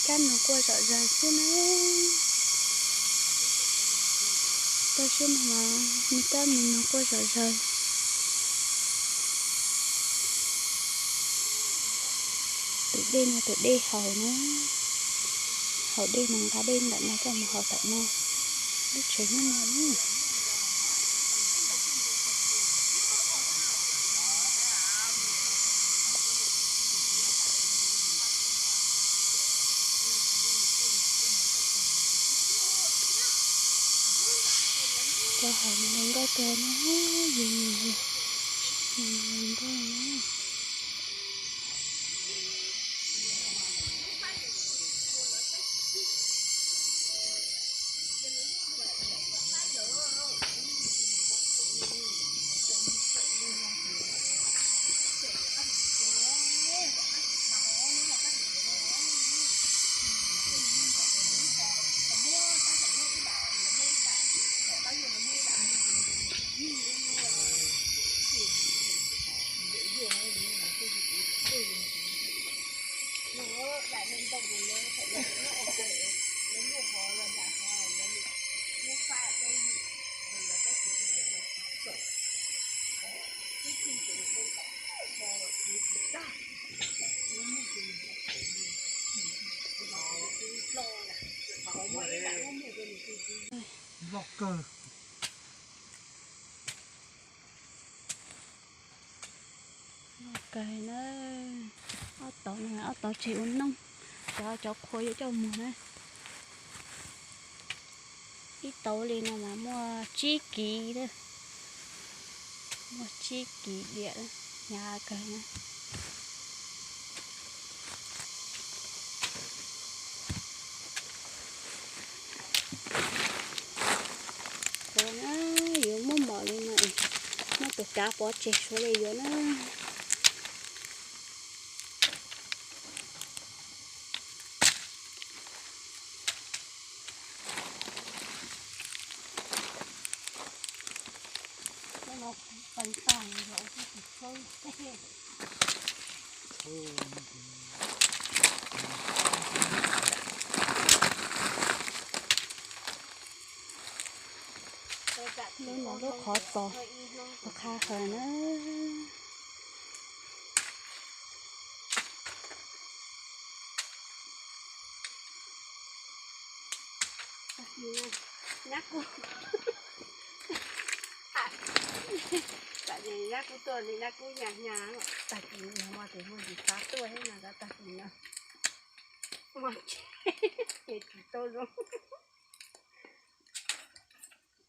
kab nws quaj zom zaws xwb na. Toj siab no mas me kab me noog quaj zom zaws. Tus dej no tus dej haus na, haus dej no nqa dej ntawm no coj mus haus tom no, lub tsev hnub no na. Cov haus nkauj kawg na, yus yus yus nkauj na. Loj kawg. Loj kawg na. Ob tauv no, ob tauv tseg ua noog, cov cov qhua yuav coj muag na. Ib tauv li no mas muaj tsib kiv, muaj tsib kiv diam, hnyav kawg na. Qhuav na, yuav muab mom li no, muab tus kav pov tseg suav li yuav na. Lub no lub qhov txos qha hawm na. Nyab kuj, tam nyab kuj tuaj li, nyab kuj nyas nyas, tag kis no mas tes muaj ntsis xav tuaj thiab no, tag kis no mas ces tsis tau zoo.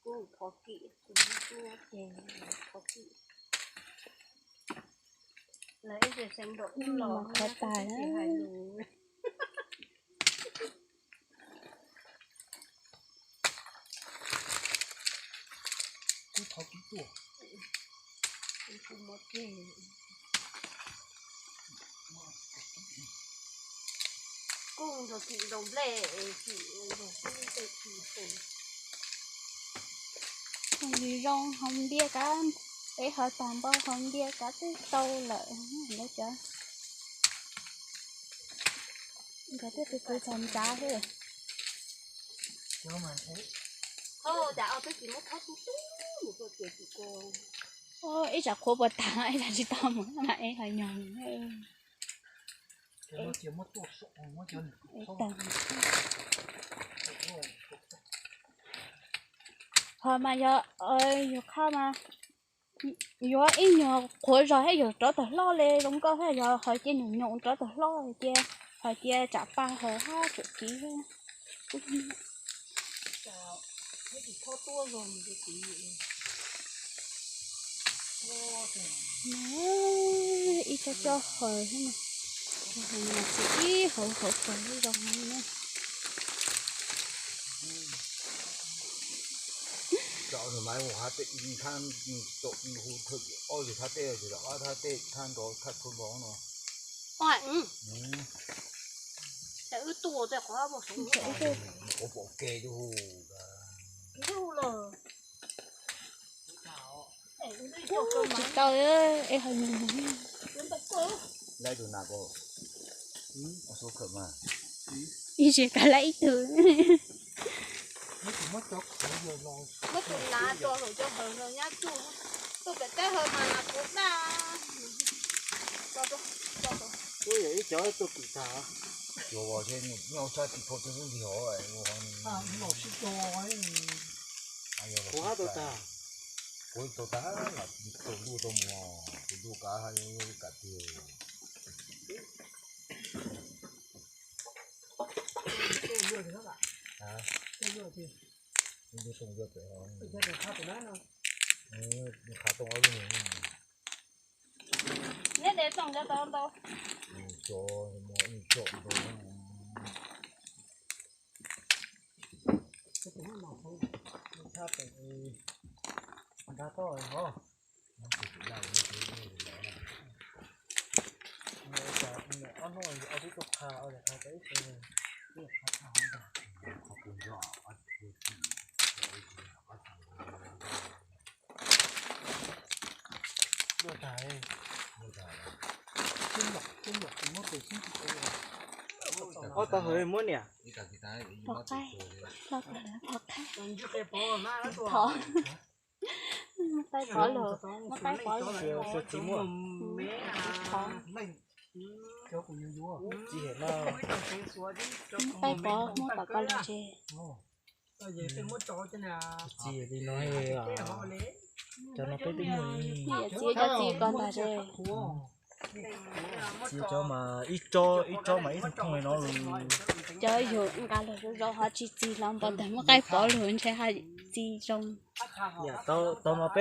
Kuj thov kim, kuj ces thov kim. Lawv ib txwm xeev nraum ub los qhov tas na. Kuj thov kim tuaj. Kuj nrog kim nrog nplej, kim nrog kuj nplej kim. Zoo li zoo hauv ntiaj kav, peb ho tag npaum hauv ntiaj kav twb tau lawm, lawv cov nkawd twb kwv kwv txog ntxav thiab. Ib tsam qhuav puas tas ib tsam tsis tau mus na es ho nyoog. Ho mas yog, yog qhov mas yuav ib nyuag qhuav zog thiab yog rov tawm hlob li zoo nkauj thiab, yog ho cia nyoos nyoos rov tawm hlob cia, ho cia tsam pa hawm hab tsuam kiv. Ib tsob tsob haws, haws mas tsis ib hauv hauv pas zoo li na. Cov nws mas mus thaj teb, thaj, hu thaj ob yog thaj teb, thaj ob thaj teb, thaj nrov thaj txhua nrov no. Wb tuaj tej qhov, qhov pom kev hu. Tsis tau, es ho nyoos. Lawv tus nas ko, xub khawm mas. Ib ze kav lab ib tug. Muab tus lav tso hauv cov hawv no nyab tsuj, tuaj pem teb hawv mas kuv daj. Ub, yog ib cov tuaj kim tag. Cuag vos thiab, nyob sab tim phau tej lub ntig hov. Kuv hab tau tag. Kuv tau tag, tus ntuj tau mus, tus ntuj kav hab kav tiag. Ntuj tau yuav pem, nws qhav tau ob lub. Neb de txooj cov tau ntau. Cov, cov ntau. Thab pem nrag toj hov. Ob hnub ob tug tuaj qha, ua li qha tau ib tug. Luaj tag, ob tog hawv muab niam. Pov qaib, pov qaib, thov. Muab qaib pov luag, muab qaib pov luag. Txiv muaj. Thov. Txiv hem no. Muab qaib pov muab tom ko lug tse. Txiv li no, cov no peb twb muaj. Txiv cov txiv ko ntag tse. Txiv cov mas ib tsob ib tsob mas ib thooj thooj li no. Cov yug nqa los zoo zoo ho tsis txi hlo npau ntawd muab qaib pov luag ntshe ha txi zoo. Yam tau no peb